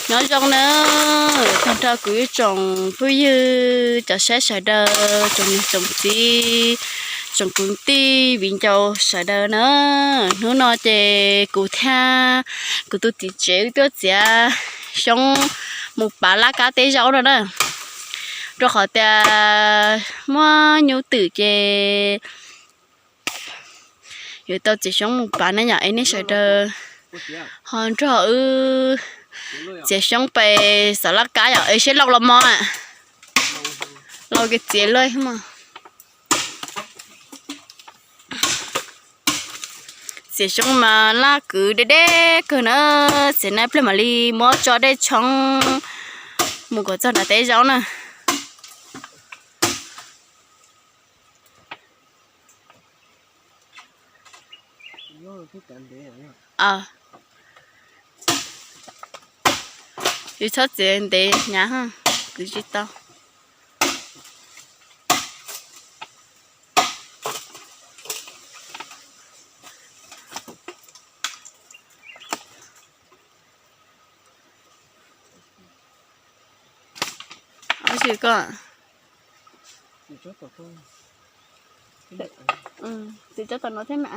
Nyob zoo na, tag nrho kuv ib tsoom phooj ywg cov saib sawv daws, tsoom niam tsoom txiv, tsoom kwv tij viv ncaus sawv daws na. Hnub no ces kuv thiab kuv tus txiv tsev wb tuaj txiav xyoob mus pav laj kab teb zaub no na. Rau qhov tias muaj nyuj twm ces yuav tau txiav xyoob mus pav ne yom, es nej sawv daws ho nrog wb txiav xyoob pes xov laj kab yom, es seb laus los mos. Laus ces txiav luaj mog. Txiav xyoob mas laj kwv deb deb kawg na, txiav na pliag mam li muab tso dej tshoob mus kom txog nram teb zaub na. Yus txhob txiav ntev hnyav, kwv tsis tau. Txiav tsob tom no thiab me.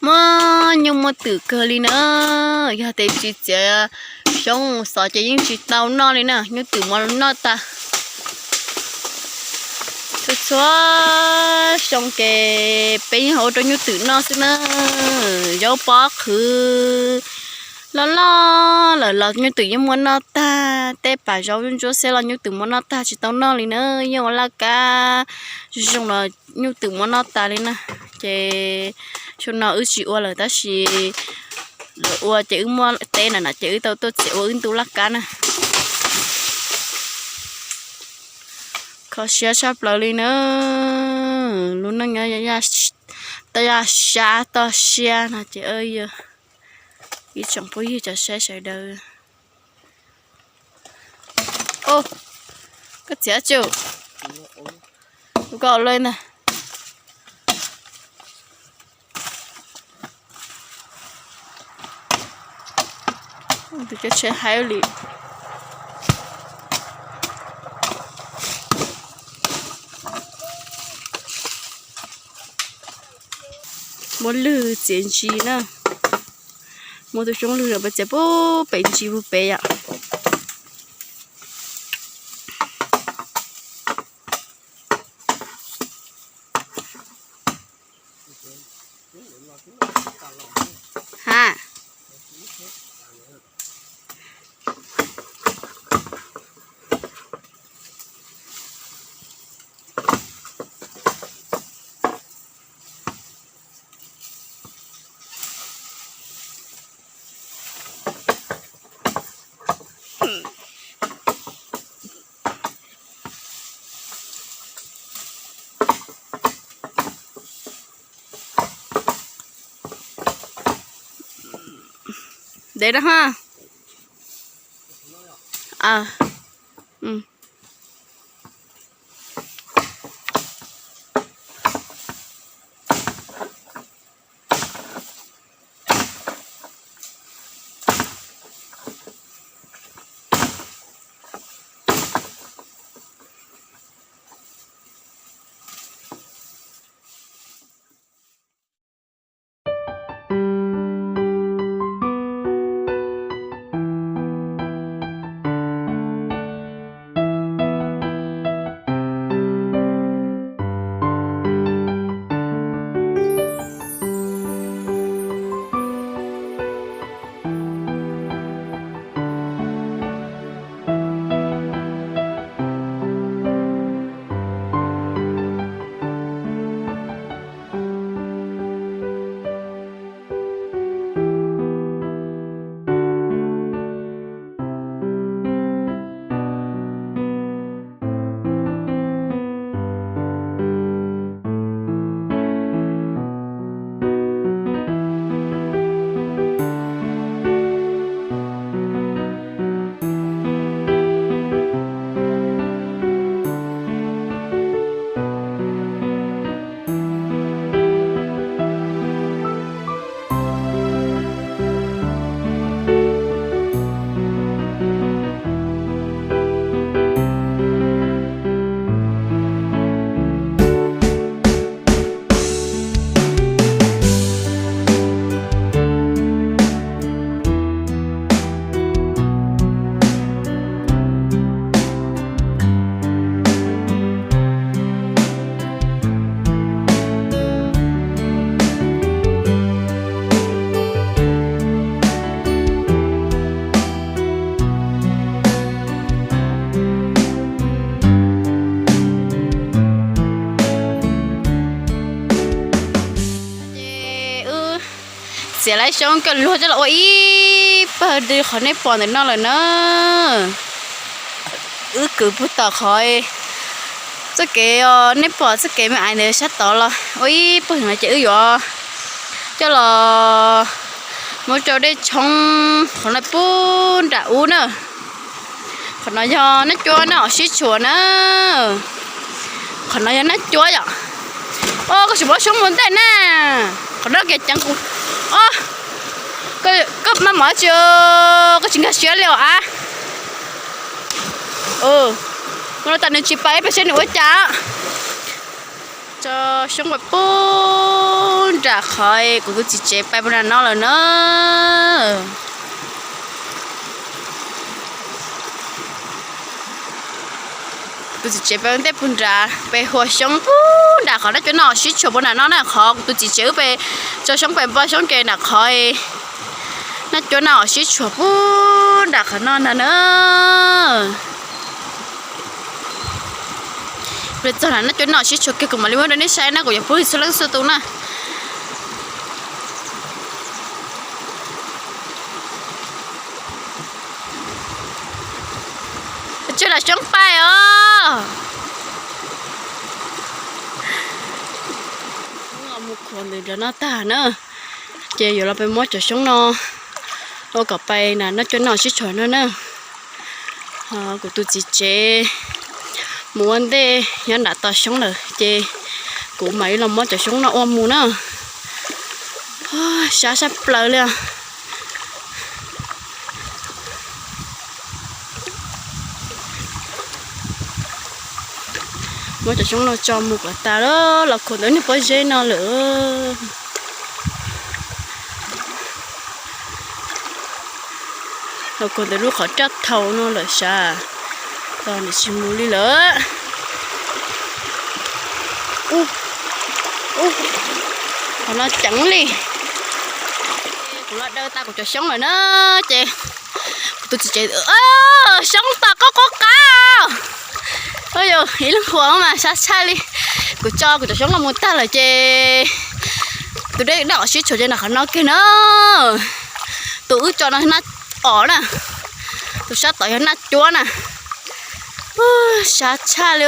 Muaj nyuj muaj twm kawg li na, yog tias tsis txiav xyoob xov ces yeej tsis tau noj li na, nyuj twm muab noj tag. Txhua txhua xyoo ces peb yeej ua rau nyuj twm noj xwb na. Zaub pob qhwv loj loj lawm los nyuj twm yeej muab noj tag, tej pas zaub ntsuab xiab los nyuj twm muab noj tag tsis tau noj li na, yeej ua laj kab zoo los nyuj twm muab noj tas li na. Ces xyoo no wb tsis ua lawm tab sis lawv ua ces wb muaj teb na na ces wb tau tuaj txiav ua wb ntu laj kab na. Kho siab tshaj plaws li na, lub neej toj yaj sab toj siab no ces yog ib tsoom phooj ywg cov saib sawv daws. Koj txiav tsu, koj ua lawm ntag. Tus cov tsheb haib li. Muab lwg txiav ntsis na. Muab tus xyoob lwg los peb txiav pub pem ntsis pub pem yom. Ha. Ntev na ha. Txiav lawv xyoob coj luag coj los ua ib pawg li qhov nej pom ntawm no lawm na. Wb kwv puag tom qhov txoj kev, nej pom txoj kev me ais ntawd sab tod los ua ib pawg no ces wb yuav coj los muab rau dej tshoob qhov no puag nram ub na. Qhov no yog nab cuab nab os sib tshuam na. Qhov no yog nab cuab yom. Os, koj tsis muab xyoob mus ntej na. Qhov no kev ceev kuv. Os, koj maj mov tsis, koj tsis nkag siab li os av. Ua no tas nws tsis pais ib pliag seb nws ua cas. Tso xyoob pais puag nram qhov kuv tus txiv tsev pais puag nram no lawm na. Kuv tus txiv tsev pais ntej puag nrad, pais huas xyoob puag nram qhov nab cuab nab os sib tshuam puag nram no na. Qhov kuv tus txiv tsev wb pais tso xyoob pais npo xyoob ces nram qhov nab cuab nab os sib tshuam puag nram qhov no ntag na. Kuv txog nab cuab nab os sib tshuam kiag kuv mam li muab rau nej saib na, kuv yuav pub txhua leej txhua tus na. Tsis los xyoob pais os. Mus khuam ntawm nram no tag na, ces yuav los pais muab cov xyoob no ua kom pais nab cuab nab os sib tshuam no na. Kuv tus txiv tsev mus ua ntej nyob nram tos xyoob lawm ces kuv mam li los muab cov xyoob no ua mus na. Sab sab plaws li os. Muab cov xyoob no tso mus kom tas lawm, los khuam ntawm niag pob zeb no lawm. Los khuam ntawm lub qhov raj thau no lawm sav, los nws tsis mus li lawm. Qhov no ceev li. Kuv los daws tas kuv cov xyoob lawm na, ces kuv tus txiv tsev, xyoob tom qab qab qab. Ib leeg huas mas sab tshaj li. Kuv tso kuv cov xyoob los mus tag lawm ces tus dej nab os sib tshuam ces nram qhov no kiag na. Tus wb tso no nab os na, tus sab tod yog nab cuab na. Sab tshaj li.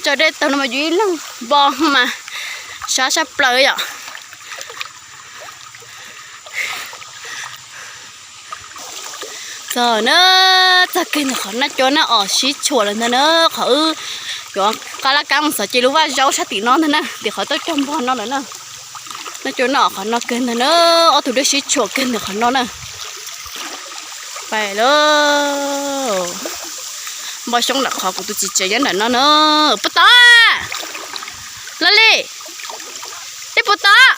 Tso dej taug no mas yus ib leeg npo mas sab sab plaws yom. Txog na, txog kiag ntawm qhov nab cuab nab os sib tshuam lawm ntag na. Qhov wb yuav qab lab kab mus xov ces lub vaj zaub sab tim no ntag na, tim qhov tauj cog npog no lawm na. Nab cuab nab os qhov no kiag ntag na, ob tug dej sib tshuam kiag ntawm qhov no na. Pais lawm. Npog xyoob nram qhov kuv tus txiv tsev nyob nram no na. Puas tod? Los li, tej puas tod?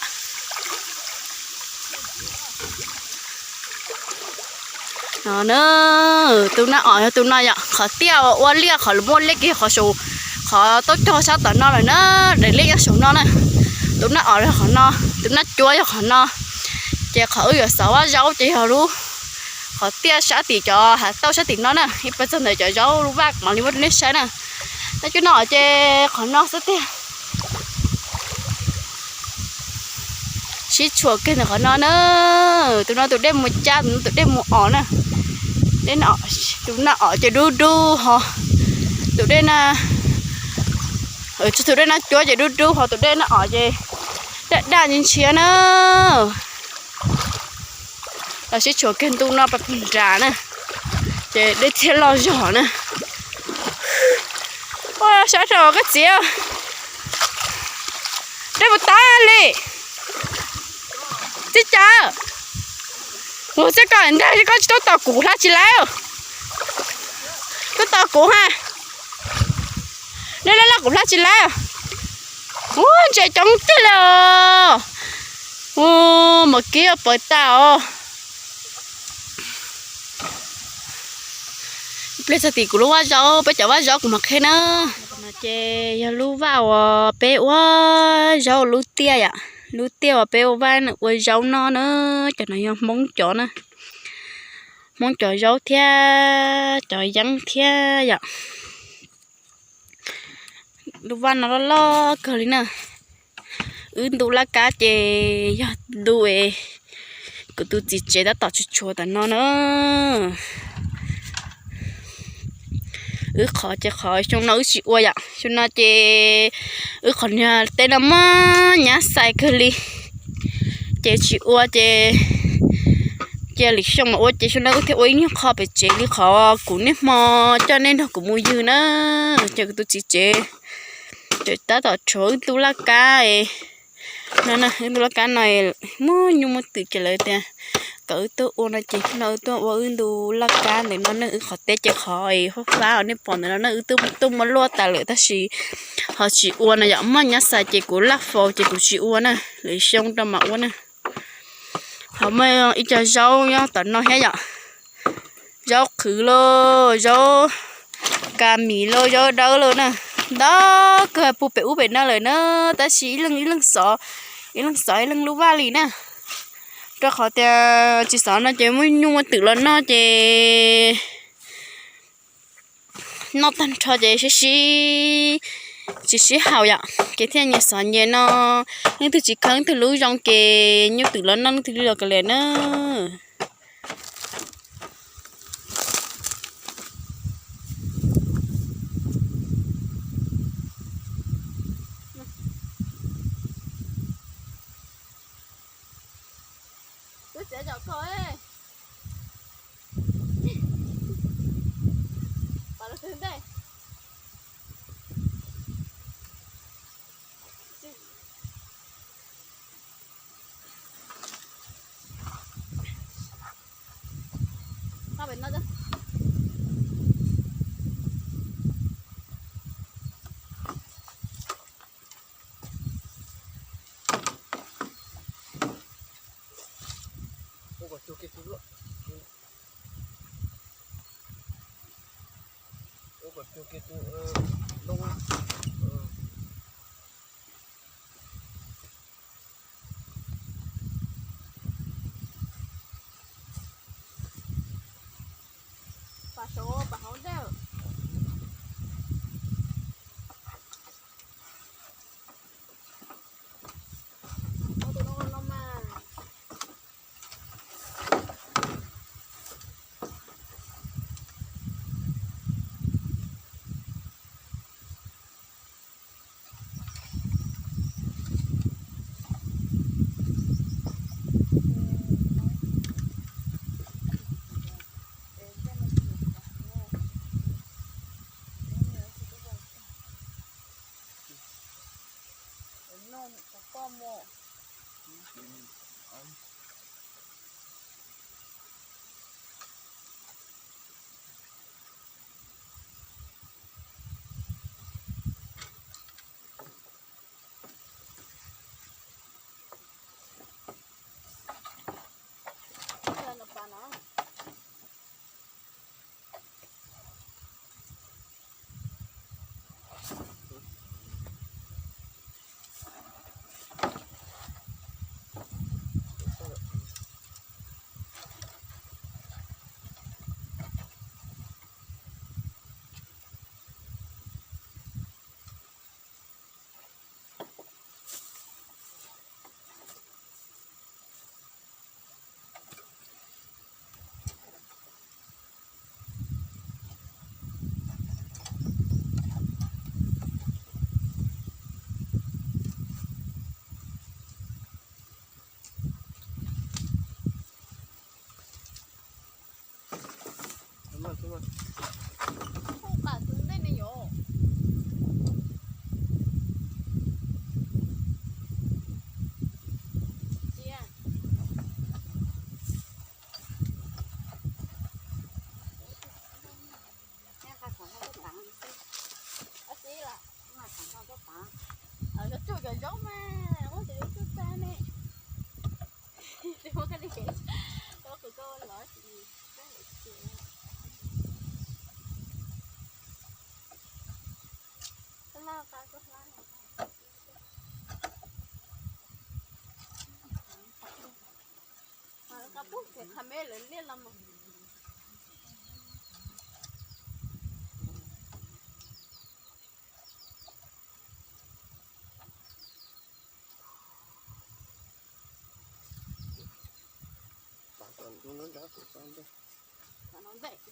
No na, tus nab os yog tus no yom, qhov tiaj ua liaj qhov muaj liaj kiag qhov saum, qhov tauj cog sab tom no lawm na, daim liaj nyob saum no na. Tus nab os yog qhov no, tus nab cuab yog qhov no, ces qhov wb yuav xov vaj zaub ces yog lub, qhov tiaj sab tim cov hav tauj sab tim no na, ib pab txog ntawm cov zaub lub vaj mam li muab rau nej saib na. Nab cuab nab os ces qhov no xwb tiag. Sib tshuam kiag ntawm qhov no na. Tus no tus dej mus cab, tus no tus dej mus os na. Tus nab os ces dub dub ho, tus dej na, tus dej nab cuab ces dub dub ho, tus dej nab os ces daj daj ntshiab na. Los sib tshuam kiag ntu no pais puag nrad na, ces dej thiaj loj zog na. Ua sab rau koj txiv, dej puas tod li? Txiv cas, ua txiv koj ntag, koj tsis tau tos kuv hlab tsis lawm. Tau tos kuv ha. Dej loj loj kuv hlab tsis lawm. Ua ntses coob tiag li os. Ua mos kib pawv tas os. Ib pliag txog tim kuv lub vaj zaub, peb cov vaj zaub kuv mam qhia na. Ces yog lub vaj uas peb ua zaub lub tiaj yom, lub tiaj uas peb ua vaj ua zaub noj na. Cov no yog Hmoob cov na, Hmoob cov zaub thiab cov yeeb thiab yom. Lub vaj no loj loj kawg li na. Wb ntu laj kab ces yog ntu es Kuv tus txiv tsev tab tom tsuas tshuav tam no na. Wb qhov ces qhov xyoo no wb tsis ua yom, xyoo no ces wb qhov niag teb no muaj nyab xais kawg li, ces tsis ua ces cia lwm xyoo mas ua, ces xyoo no wb thiaj ua ib nyuag qho pem tsev li qhov kuv niaj hmo coj nej nrog kuv mus ywg na. Ces kuv tus txiv tsev ces tab tom tshuav wb ntu laj kab no, wb ntu laj kab no muaj nyuj muaj twm ces lawv tias kom wb tuaj ua no ces no wb tuaj ua wb ntu laj kab ntawm no ne. Wb qhov teb ces qhov fab fab uas nej pom ntawm no ne, wb twb tuaj muab luaj tas lawm tab sis ho tsis ua no yom, muaj nyab xais ces kuv laj faus ces kuv tsis ua na, lwm xyoo rau mam ua na. Ho muaj ib co zaub nyob tom no thiab yom, zaub qhwv lauj, zaub kas mis lauj, zaub dawb lauj na, ntau kawg puag pem ub pem no lawm na, tab sis ib leeg ib leeg xov, ib leeg xov ib leeg lub vaj li na, rau qhov tias tsis xov no ces muaj nyuj muaj twm los noj ces noj tag nrho ces sib sib, tsis sib haum yom, ces thiaj nyias xov nyias no, leej twg tsis khaws leej twg lub zoo ces nyuj twm los noj leej twg li los kav liam na.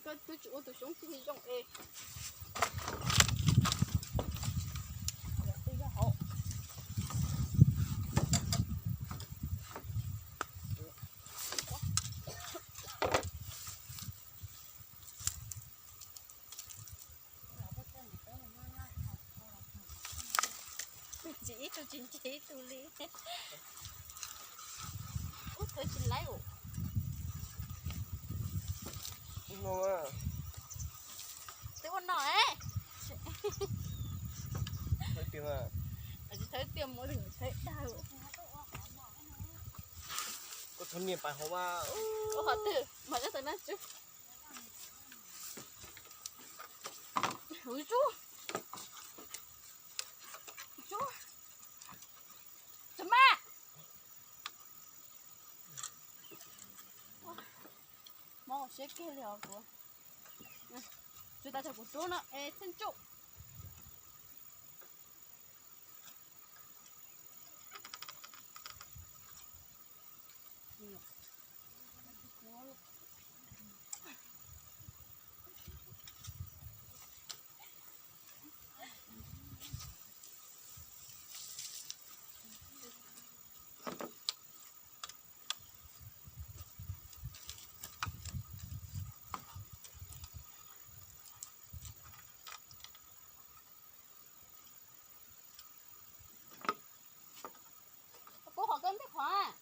Koj twb tsis ua tus xyoob tig zoo es. Twb yog hauv. Tsis ib tug tsis nce ib tug li. Ub, thawv tsis laib. Twb ua no, tsis thawb tiag, muab thawb dag. Koj thawb niag pais hauv mas. Ua qhov twg mas nyob tau na tsub. Ub, tsub. Tsub. Tsub mas. Mob siab kiag li os kuv. Tsub tas tso kuv rub no es txheej tsuj. Pub qhov koj ntej qhov.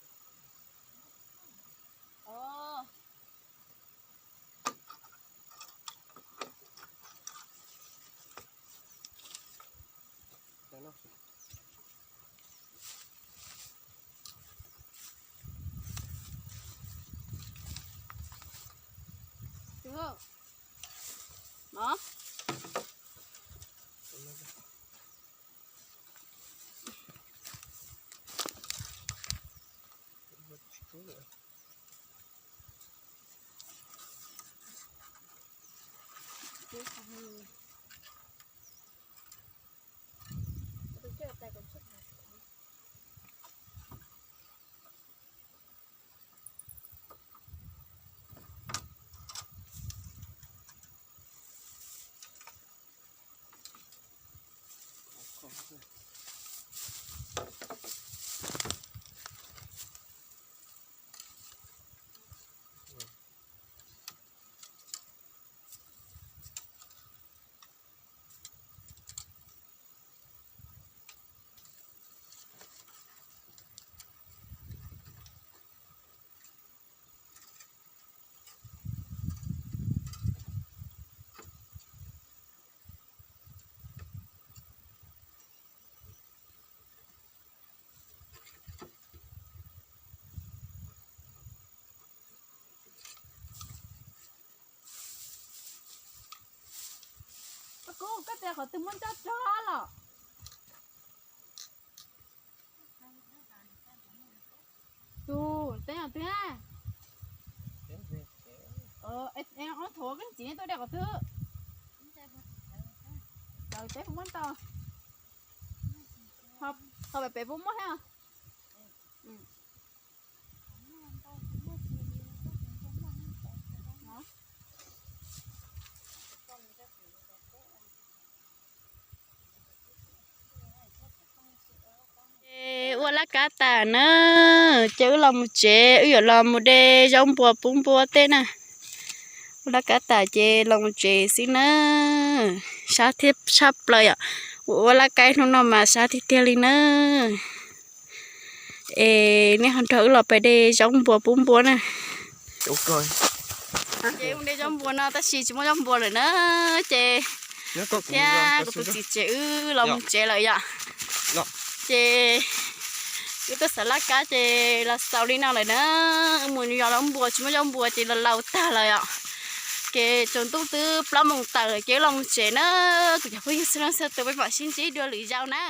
Koj tias qhov twg muaj ncaj tso los? Tus teb os twg? Ob thaum koj txiv tuaj de qhov twg? Tawv teb puas muaj ntau? Ho pem pem puas muaj thiab? Ces ua laj kab tas na, ces wb los mus tsev, wb yuav los mus de zaub npua pub npua tej na. Ua laj kab tas ces los mus tsev xwb na. Sab thiab tshaj plaws yom. Ua laj kab hnub no mas sab tiag tiag li na. Es nej ho nrog wb los pais de zaub npua pub npua na. Ces wb de zaub npua no tab sis tsis muaj zaub npua lawm na. Ces thiab kuv tus txiv tsev wb los mus tsev lawm yom. Ces wb tuaj xaws laj kab ces los xaus li no lawm na. Wb mus yos zaub npua tsis muaj zaub npua ces los laus tag lawm yom. Ces tsaus ntuj twb plaub moos tawm lawm ces wb los mus tsev na. Kuv cov phooj ywg txhua leej txhua tus peb mam sib ntsib dua lwm zaus na.